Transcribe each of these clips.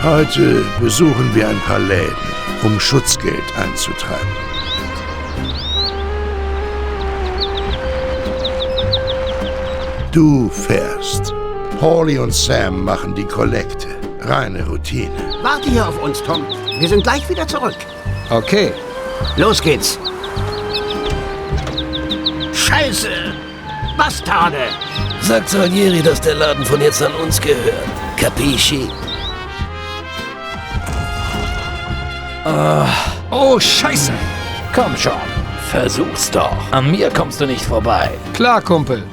Heute besuchen wir ein paar Läden, um Schutzgeld einzutreiben. Du fährst. Paulie und Sam machen die Kollekte. Reine Routine. Warte hier auf uns, Tom. Wir sind gleich wieder zurück. Okay. Los geht's. Scheiße! Bastarde! Sagt Salieri, dass der Laden von jetzt an uns gehört. Capisci? Oh, Scheiße! Komm schon, versuch's doch. An mir kommst du nicht vorbei. Klar, Kumpel.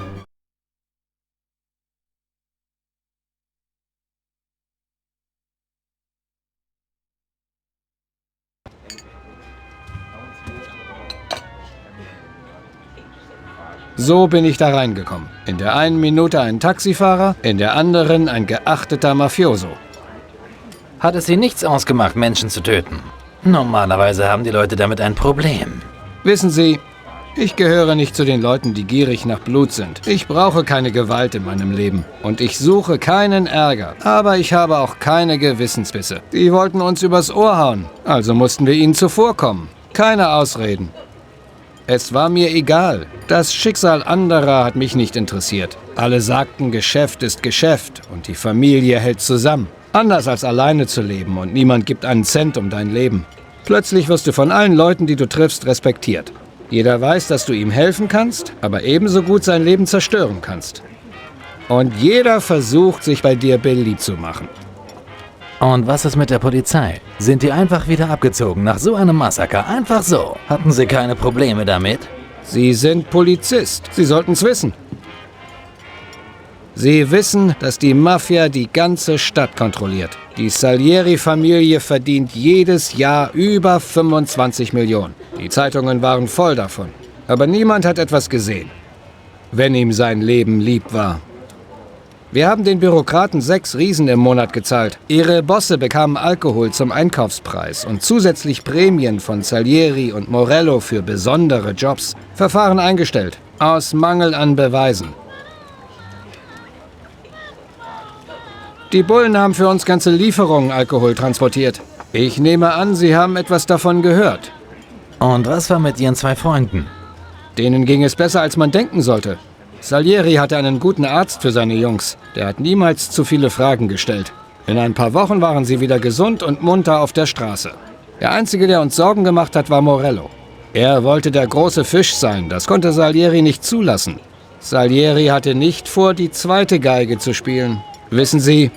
So bin ich da reingekommen. In der einen Minute ein Taxifahrer, in der anderen ein geachteter Mafioso. Hat es sie nichts ausgemacht, Menschen zu töten? Normalerweise haben die Leute damit ein Problem. Wissen Sie, ich gehöre nicht zu den Leuten, die gierig nach Blut sind. Ich brauche keine Gewalt in meinem Leben. Und ich suche keinen Ärger. Aber ich habe auch keine Gewissensbisse. Die wollten uns übers Ohr hauen. Also mussten wir ihnen zuvorkommen. Keine Ausreden. Es war mir egal. Das Schicksal anderer hat mich nicht interessiert. Alle sagten, Geschäft ist Geschäft und die Familie hält zusammen. Anders als alleine zu leben und niemand gibt einen Cent um dein Leben. Plötzlich wirst du von allen Leuten, die du triffst, respektiert. Jeder weiß, dass du ihm helfen kannst, aber ebenso gut sein Leben zerstören kannst. Und jeder versucht, sich bei dir beliebt zu machen. Und was ist mit der Polizei? Sind die einfach wieder abgezogen nach so einem Massaker? Einfach so? Hatten sie keine Probleme damit? Sie sind Polizist. Sie sollten's wissen. Sie wissen, dass die Mafia die ganze Stadt kontrolliert. Die Salieri-Familie verdient jedes Jahr über 25 Millionen. Die Zeitungen waren voll davon. Aber niemand hat etwas gesehen, wenn ihm sein Leben lieb war. Wir haben den Bürokraten 6 Riesen im Monat gezahlt. Ihre Bosse bekamen Alkohol zum Einkaufspreis und zusätzlich Prämien von Salieri und Morello für besondere Jobs. Verfahren eingestellt, aus Mangel an Beweisen. Die Bullen haben für uns ganze Lieferungen Alkohol transportiert. Ich nehme an, Sie haben etwas davon gehört. Und was war mit Ihren 2 Freunden? Denen ging es besser, als man denken sollte. Salieri hatte einen guten Arzt für seine Jungs. Der hat niemals zu viele Fragen gestellt. In ein paar Wochen waren sie wieder gesund und munter auf der Straße. Der Einzige, der uns Sorgen gemacht hat, war Morello. Er wollte der große Fisch sein, das konnte Salieri nicht zulassen. Salieri hatte nicht vor, die zweite Geige zu spielen. Wissen Sie,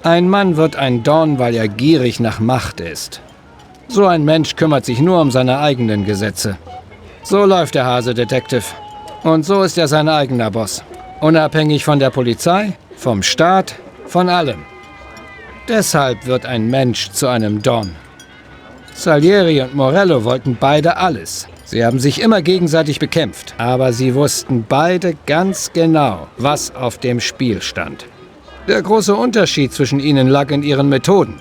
ein Mann wird ein Don, weil er gierig nach Macht ist. So ein Mensch kümmert sich nur um seine eigenen Gesetze. So läuft der Hase, Detective. Und so ist er sein eigener Boss. Unabhängig von der Polizei, vom Staat, von allem. Deshalb wird ein Mensch zu einem Don. Salieri und Morello wollten beide alles. Sie haben sich immer gegenseitig bekämpft, aber sie wussten beide ganz genau, was auf dem Spiel stand. Der große Unterschied zwischen ihnen lag in ihren Methoden.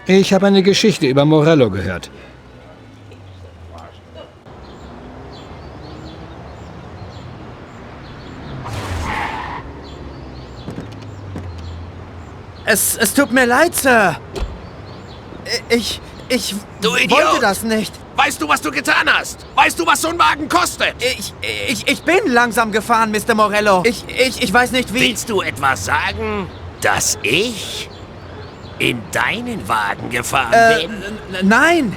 Ich habe eine Geschichte über Morello gehört. Es tut mir leid, Sir. Ich Du Idiot! wollte das nicht. Weißt du, was du getan hast? Weißt du, was so ein Wagen kostet? Ich bin langsam gefahren, Mister Morello. Ich weiß nicht, wie... Willst du etwas sagen, dass ich in deinen Wagen gefahren bin? Nein.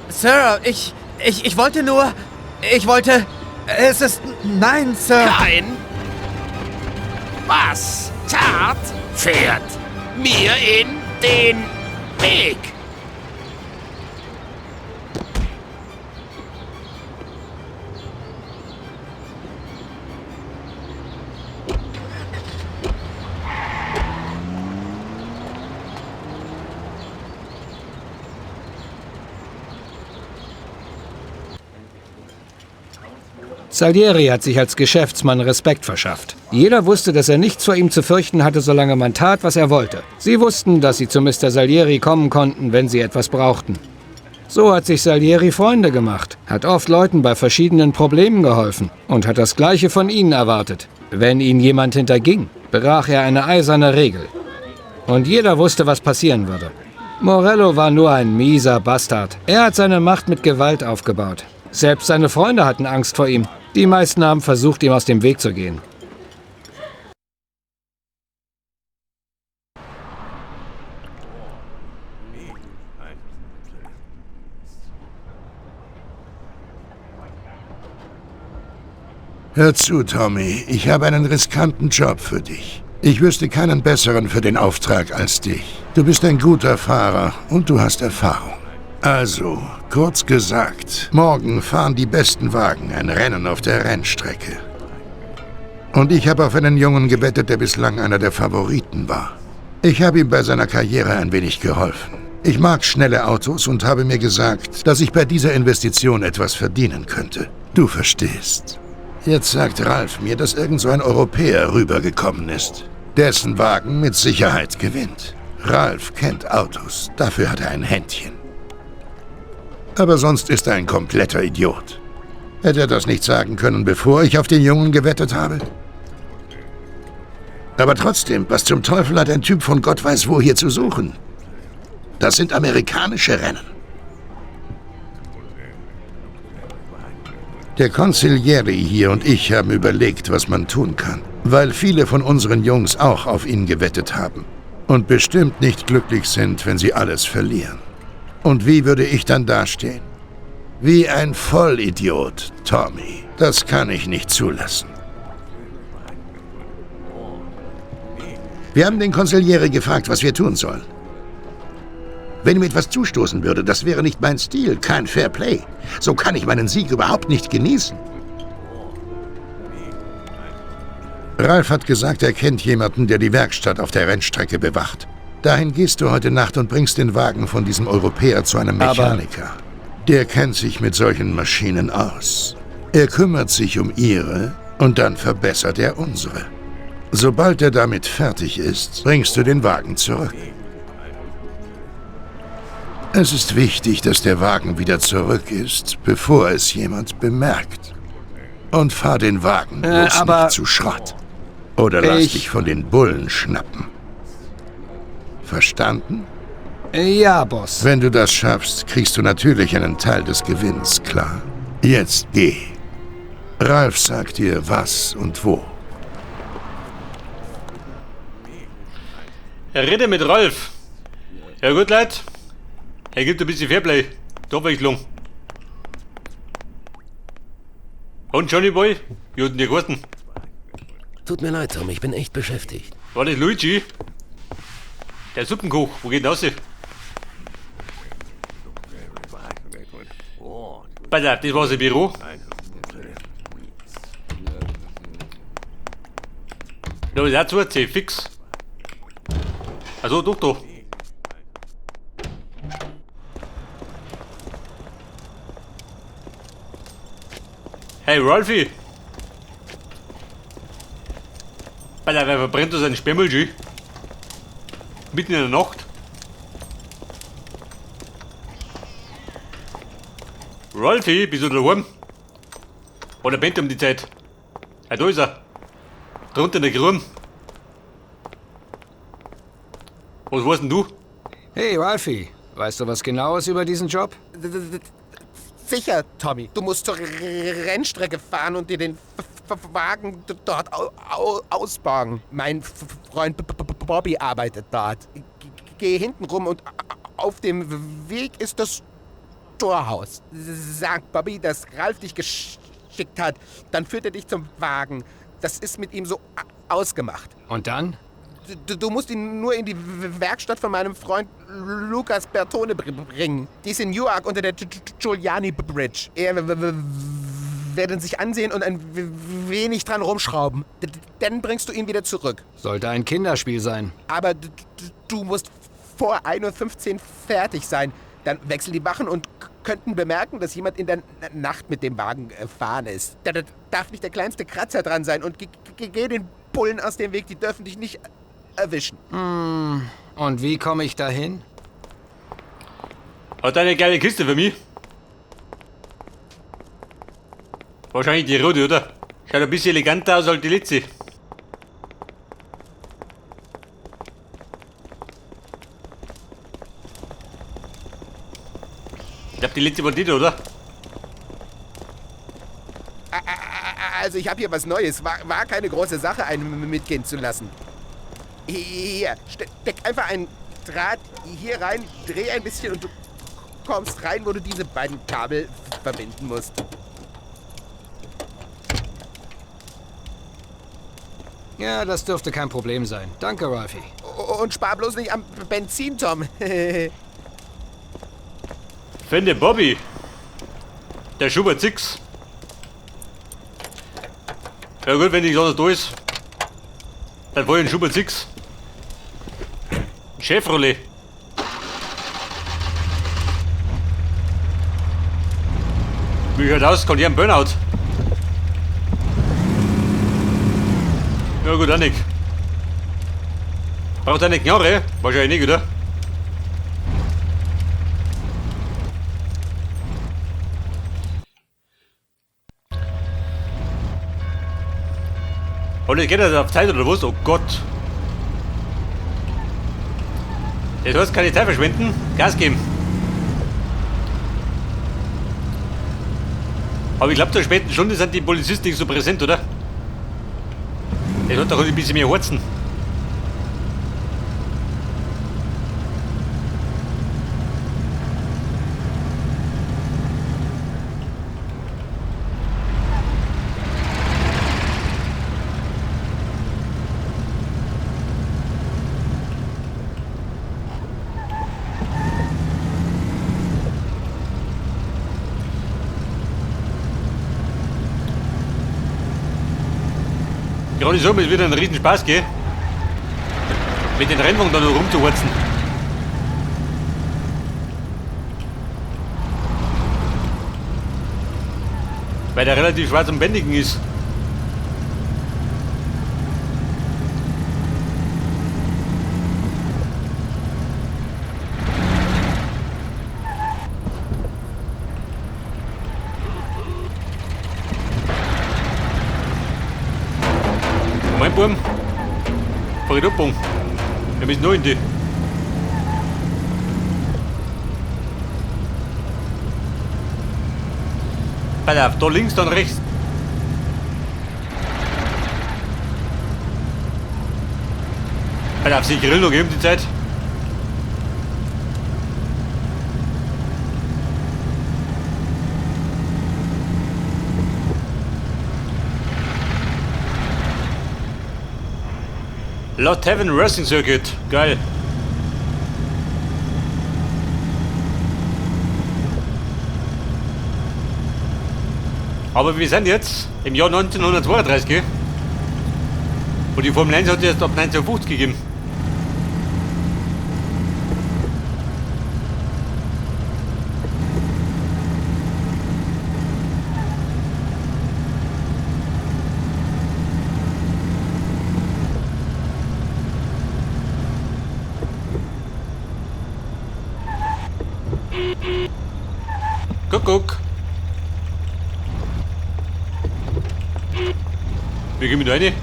Sir, ich wollte nur... Ich wollte... Es ist... Nein, Sir. Kein... Bastard fährt mir in den Weg. Salieri hat sich als Geschäftsmann Respekt verschafft. Jeder wusste, dass er nichts vor ihm zu fürchten hatte, solange man tat, was er wollte. Sie wussten, dass sie zu Mister Salieri kommen konnten, wenn sie etwas brauchten. So hat sich Salieri Freunde gemacht, hat oft Leuten bei verschiedenen Problemen geholfen und hat das Gleiche von ihnen erwartet. Wenn ihn jemand hinterging, brach er eine eiserne Regel. Und jeder wusste, was passieren würde. Morello war nur ein mieser Bastard. Er hat seine Macht mit Gewalt aufgebaut. Selbst seine Freunde hatten Angst vor ihm. Die meisten haben versucht, ihm aus dem Weg zu gehen. Hör zu, Tommy. Ich habe einen riskanten Job für dich. Ich wüsste keinen besseren für den Auftrag als dich. Du bist ein guter Fahrer und du hast Erfahrung. Also, kurz gesagt, morgen fahren die besten Wagen ein Rennen auf der Rennstrecke. Und ich habe auf einen Jungen gewettet, der bislang einer der Favoriten war. Ich habe ihm bei seiner Karriere ein wenig geholfen. Ich mag schnelle Autos und habe mir gesagt, dass ich bei dieser Investition etwas verdienen könnte. Du verstehst. Jetzt sagt Ralf mir, dass irgend so ein Europäer rübergekommen ist, dessen Wagen mit Sicherheit gewinnt. Ralf kennt Autos, dafür hat er ein Händchen. Aber sonst ist er ein kompletter Idiot. Hätte er das nicht sagen können, bevor ich auf den Jungen gewettet habe? Aber trotzdem, was zum Teufel hat ein Typ von Gott weiß wo hier zu suchen? Das sind amerikanische Rennen. Der Consigliere hier und ich haben überlegt, was man tun kann. Weil viele von unseren Jungs auch auf ihn gewettet haben. Und bestimmt nicht glücklich sind, wenn sie alles verlieren. Und wie würde ich dann dastehen? Wie ein Vollidiot, Tommy. Das kann ich nicht zulassen. Wir haben den Consigliere gefragt, was wir tun sollen. Wenn ihm etwas zustoßen würde, das wäre nicht mein Stil, kein Fair Play. So kann ich meinen Sieg überhaupt nicht genießen. Ralf hat gesagt, er kennt jemanden, der die Werkstatt auf der Rennstrecke bewacht. Dahin gehst du heute Nacht und bringst den Wagen von diesem Europäer zu einem Mechaniker. Der kennt sich mit solchen Maschinen aus. Er kümmert sich um ihre und dann verbessert er unsere. Sobald er damit fertig ist, bringst du den Wagen zurück. Es ist wichtig, dass der Wagen wieder zurück ist, bevor es jemand bemerkt. Und fahr den Wagen bloß aber nicht zu Schrott. Oder lass dich von den Bullen schnappen. Verstanden? Ja, Boss. Wenn du das schaffst, kriegst du natürlich einen Teil des Gewinns, klar? Jetzt geh. Ralf sagt dir, was und wo. Rede mit Ralf. Ja gut, Leute. Er gibt ein bisschen Fairplay. Abwechslung. Und Johnny Boy? Wie hat denn dir geheißen? Tut mir leid, Tom, ich bin echt beschäftigt. War das Luigi? Der Suppenkoch, wo geht denn raus? Pass auf, das war sein Büro. Da ist auch zu, fix. Also doch, doch. Hey Ralfi! Pass auf, wer verbrennt da seinen Sperrmüll? Mitten in der Nacht. Ralfi, bist du daheim? Oder pennt um die Zeit? Ja, da ist er. Drunter in der Grube. Was weißt denn du? Hey, Ralfi, weißt du was Genaues über diesen Job? Sicher, Tommy. Du musst zur Rennstrecke fahren und dir den Wagen dort ausborgen. Mein Freund Bobby arbeitet dort. Geh hinten rum und auf dem Weg ist das Torhaus. Sag Bobby, dass Ralf dich geschickt hat. Dann führt er dich zum Wagen. Das ist mit ihm so ausgemacht. Und dann? Du musst ihn nur in die Werkstatt von meinem Freund Lukas Bertone bringen. Die ist in Newark unter der Giuliani Bridge. Er wird ihn sich ansehen und ein wenig dran rumschrauben. Dann bringst du ihn wieder zurück. Sollte ein Kinderspiel sein. Aber du musst vor 1:15 Uhr fertig sein. Dann wechseln die Wachen und könnten bemerken, dass jemand in der Nacht mit dem Wagen gefahren ist. Da darf nicht der kleinste Kratzer dran sein. Und geh den Bullen aus dem Weg, die dürfen dich nicht erwischen. Und wie komme ich dahin? Hat eine geile Kiste für mich? Wahrscheinlich die rote, oder? Schaut ein bisschen eleganter aus als die letzte. Ich glaube, die letzte war die da, oder? Also, ich habe hier was Neues. War keine große Sache, einen mitgehen zu lassen. Hier, steck einfach einen Draht hier rein, dreh ein bisschen und du kommst rein, wo du diese beiden Kabel verbinden musst. Ja, das dürfte kein Problem sein. Danke, Ralphie. Und spar bloß nicht am Benzin, Tom. Finde Bobby. Der Schubert 6. Ja gut, wenn nichts anderes da ist, dann wollen ich einen Schubert 6. Chevrolet. Wie schaut aus? Kann ich einen Burnout? Ja gut, auch nicht. Braucht er eine Knarre? Wahrscheinlich nicht, oder? Und das geht also auf Zeit oder was? Oh Gott. Das heißt, keine Zeit verschwenden. Gas geben. Aber ich glaube, zur späten Stunde sind die Polizisten nicht so präsent, oder? Das hat doch ein bisschen mehr Horzen. Gerade so, es wird ein Riesenspaß, gell? Mit den Rennwagen da noch rumzuhurzen. Weil der relativ schwer zum Bändigen ist. Moment, Buben. Fahr ich ab, wir müssen noch in die. Pass auf, da links, dann rechts. Pass auf, sie grillen noch eben die Zeit. Lost Heaven Racing Circuit. Geil. Aber wir sind jetzt im Jahr 1932, gell? Und die Formel 1 hat es erst ab 1950 gegeben. Kuckuck. Wir gehen mit rein.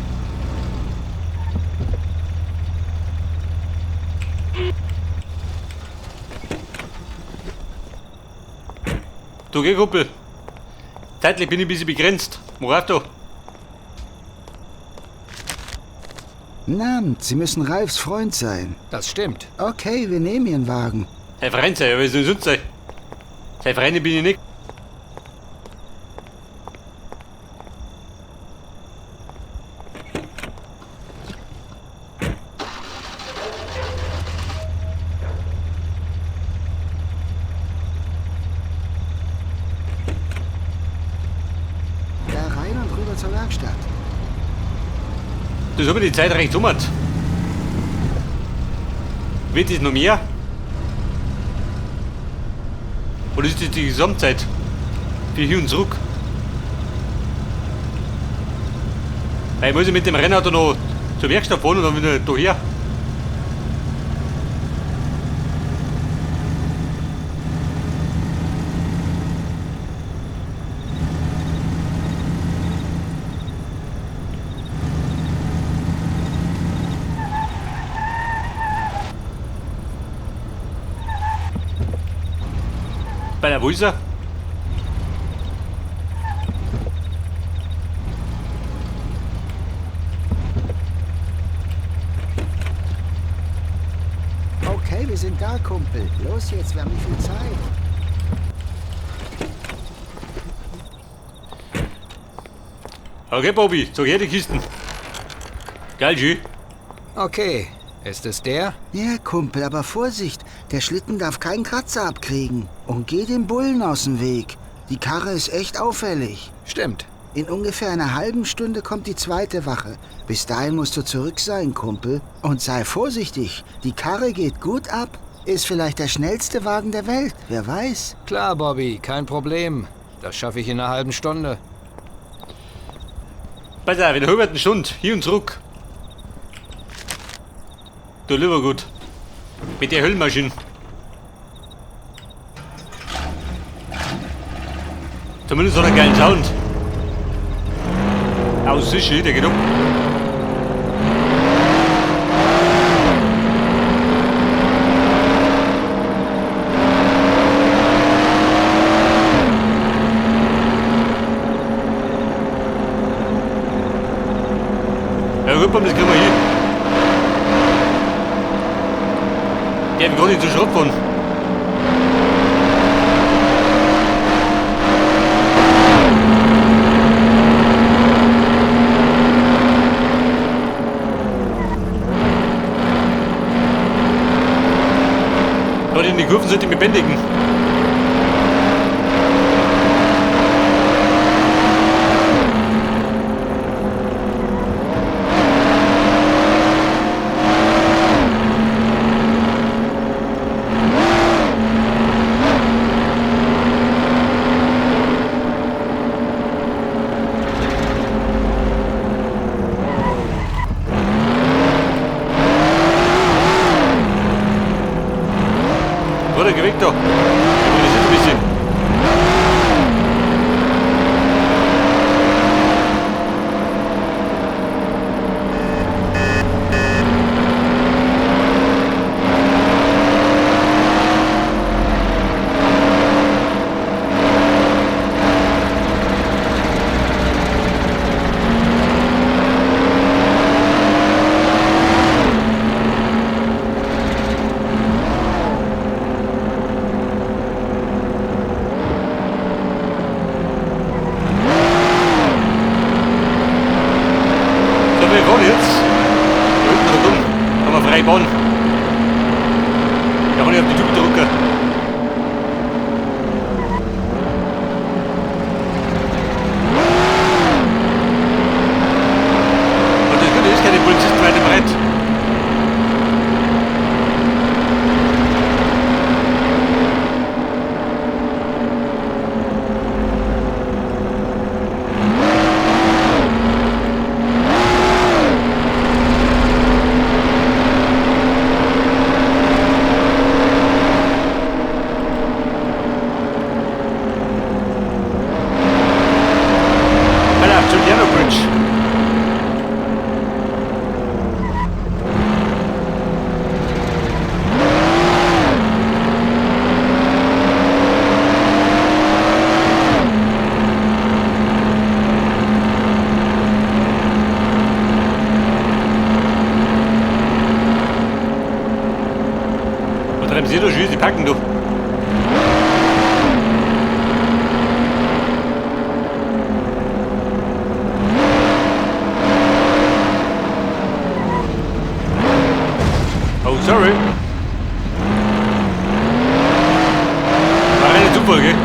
Du, geh, Kumpel. Zeitlich bin ich ein bisschen begrenzt. Murato. Namt, Sie müssen Ralfs Freund sein. Das stimmt. Okay, wir nehmen Ihren Wagen. Sein Freund sein, aber was soll sonst sein? Sein Freund bin ich nicht. Da rein und rüber zur Werkstatt. Das habe ich die Zeit recht um. Wird es noch mehr? Oder ist das die Gesamtzeit? Für hier und zurück. Weil ich muss ja mit dem Rennauto noch zur Werkstatt fahren und dann wieder daher. Bei der, wo ist er? Okay, wir sind da, Kumpel. Los jetzt, wir haben nicht viel Zeit. Okay, Bobby, zeig her die Kisten. Geil, schön. Okay, ist es der? Ja, Kumpel, aber Vorsicht. Der Schlitten darf keinen Kratzer abkriegen. Und geh dem Bullen aus dem Weg. Die Karre ist echt auffällig. Stimmt. In ungefähr einer halben Stunde kommt die zweite Wache. Bis dahin musst du zurück sein, Kumpel. Und sei vorsichtig. Die Karre geht gut ab. Ist vielleicht der schnellste Wagen der Welt. Wer weiß. Klar, Bobby, kein Problem. Das schaffe ich in einer halben Stunde. Pass auf, in einer halben Stunde, hier und zurück. Du lieber gut. Mit der Hüllmaschine. Zumindest hat er einen geilen Sound. Aus sicher, der geht um. Ja gut, das kriegen wir hin. Der hat gerade nicht zu Schrott fahren. Gerade in die Kurven sollte ich mich bändigen. Bruder, geh weg da. Ich bin ein bisschen. So, wir fahren jetzt. Da hinten rundum. Haben wir freie Bahn. Da kann ich auf die Tube drücken. Und das Gute ist, keine Polizisten weit und breit. Alter, Giuliano Bridge. Was treiben Sie da schon? Sie packen doch. Oh, sorry. War reiner Zufall, gell?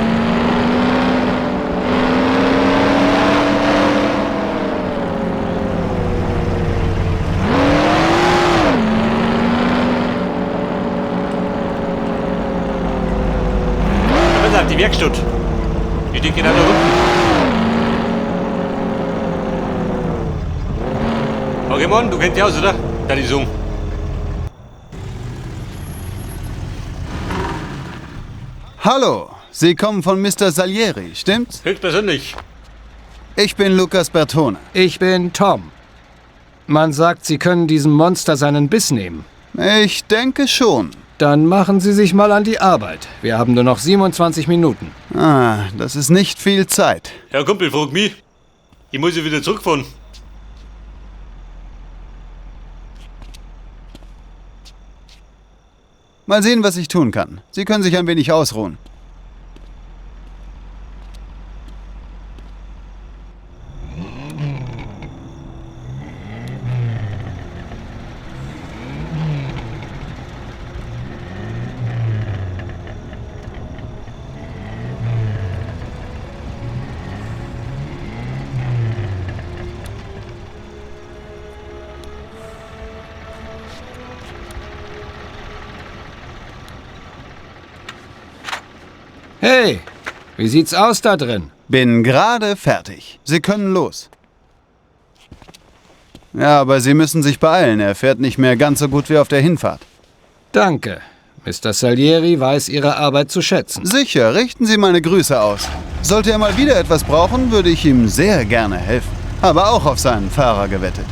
Da pass auf, die Werkstatt. Die steht genau da unten. Okay, Mann, du kennst dich aus, oder? Da die Song. Hallo, Sie kommen von Mr. Salieri, stimmt's? Höchstpersönlich. Ich bin Lukas Bertone. Ich bin Tom. Man sagt, Sie können diesem Monster seinen Biss nehmen. Ich denke schon. Dann machen Sie sich mal an die Arbeit. Wir haben nur noch 27 Minuten. Ah, das ist nicht viel Zeit. Ja, Kumpel, frag mich. Ich muss ja wieder zurückfahren. Mal sehen, was ich tun kann. Sie können sich ein wenig ausruhen. Hey, wie sieht's aus da drin? Bin gerade fertig. Sie können los. Ja, aber Sie müssen sich beeilen. Er fährt nicht mehr ganz so gut wie auf der Hinfahrt. Danke. Mr. Salieri weiß Ihre Arbeit zu schätzen. Sicher, richten Sie meine Grüße aus. Sollte er mal wieder etwas brauchen, würde ich ihm sehr gerne helfen. Habe auch auf seinen Fahrer gewettet.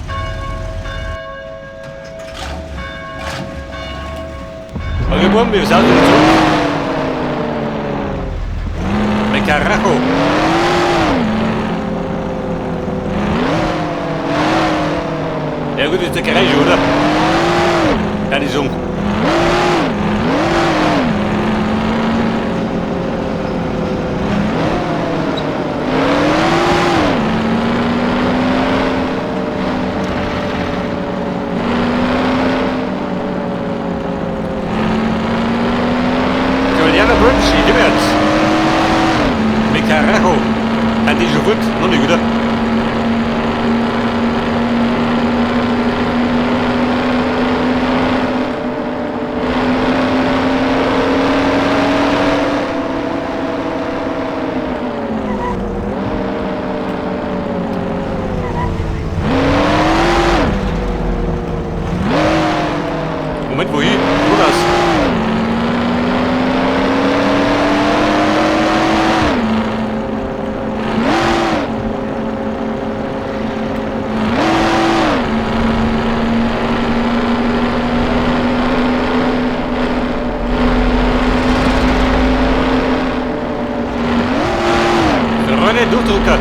Okay, Buben, wir sind wieder zurück. Me carajo. Ja gut, ist der Garage, oder? Kann ich sagen. Juliana Bridge, ich gebe jetzt. Me carajo. Hat die schon gut? Noch nicht, oder? Moment, wohin? Wo das? René Durchdrucker.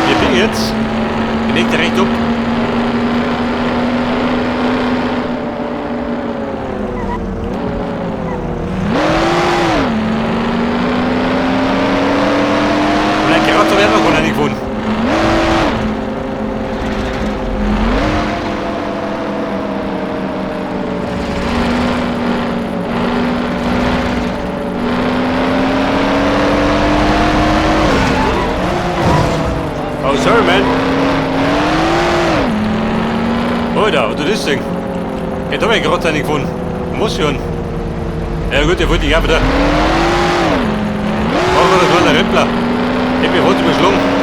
Wir biegen jetzt. Wir legen direkt ab. Und ein Kratzer werden wir gar nicht gefunden. Oh, sorry, man. Alter, was du das Ding? Jetzt hab ich gerade einen gefunden. Muss schon. Ja gut, der wollte ich auch wieder. Mach mal, das war der Rempler. Ich bin heute überschlagen.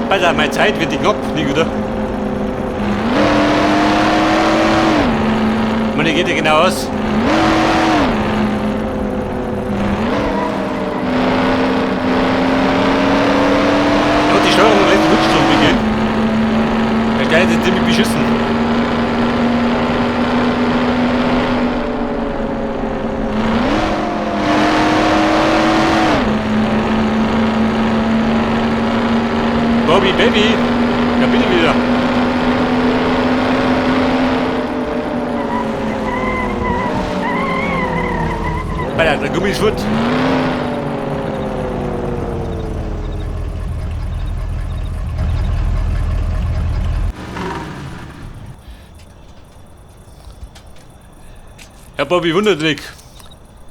Alter, meine Zeit wird die knapp, nicht oder? Meine geht ja genau aus. Ja, die Steuerung lässt Rückstrom beginnen. Der Stein ist ziemlich beschissen. Bobby, Baby, da bin ich wieder. Alter, der Gummi ist fort. Ja, Bobby, wundert dich.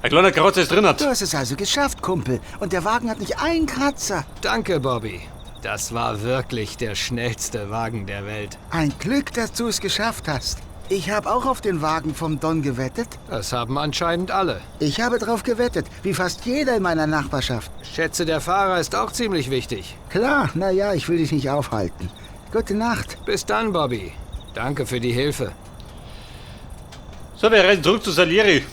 Ein kleiner Kratzer ist drin. Du hast es also geschafft, Kumpel. Und der Wagen hat nicht einen Kratzer. Danke, Bobby. Das war wirklich der schnellste Wagen der Welt. Ein Glück, dass du es geschafft hast. Ich habe auch auf den Wagen vom Don gewettet. Das haben anscheinend alle. Ich habe drauf gewettet, wie fast jeder in meiner Nachbarschaft. Schätze, der Fahrer ist auch ziemlich wichtig. Klar, na ja, ich will dich nicht aufhalten. Gute Nacht. Bis dann, Bobby. Danke für die Hilfe. So, wir reisen zurück zu Salieri.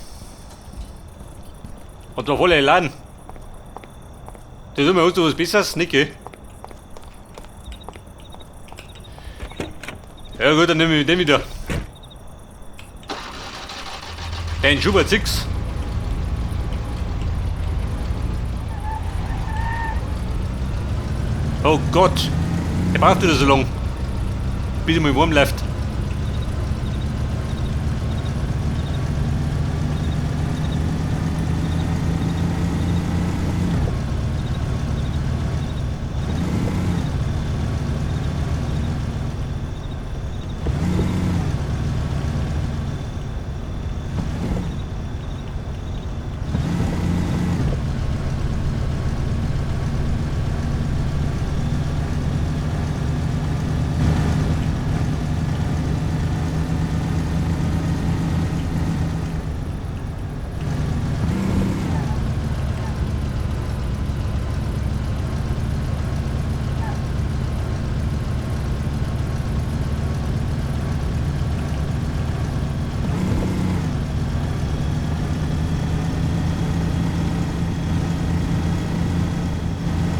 Und zwar voller Elan. Das ist immer, hast du was Besseres, Nicki? Ja gut, dann nehmen wir den wieder. Den Schubert 6. Oh Gott, der braucht wieder so lang, bis er mal warm läuft.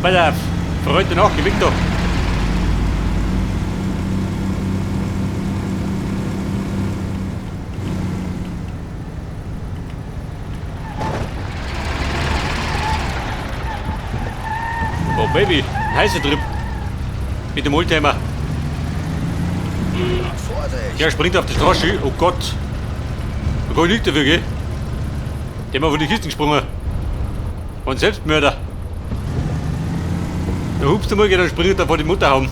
Pass auf, verrückte Nacht, geh weg da. Oh Baby, ein heißer Trip. Mit dem Oldtimer. Der springt auf die Straße. Oh Gott. Da kann ich nichts dafür, gell? Der hat von die Kisten gesprungen. Und Selbstmörder. Da hupst du mal, dann springt er vor die Mutterhaum.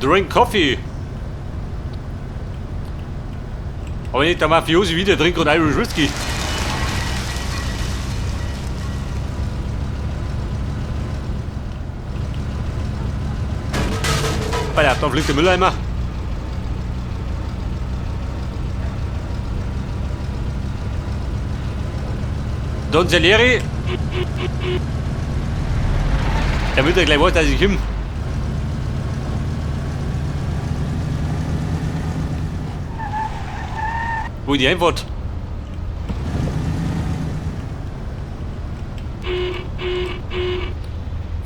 Drink Coffee. Aber nicht der Mafiosi wieder trinkt und Irish Whiskey. Alter, da fliegt der Mülleimer. Don Salieri. Der wird ja gleich weiß, dass ich hin. Wo die Einfahrt?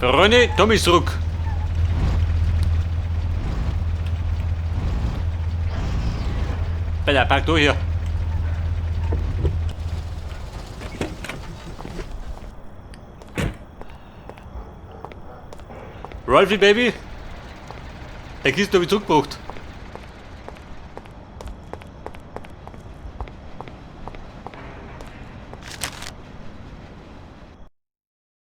Freunde, Tommy ist zurück. Alter, park durch hier. Rolfi Baby, der Kiste habe ich zurückgebracht.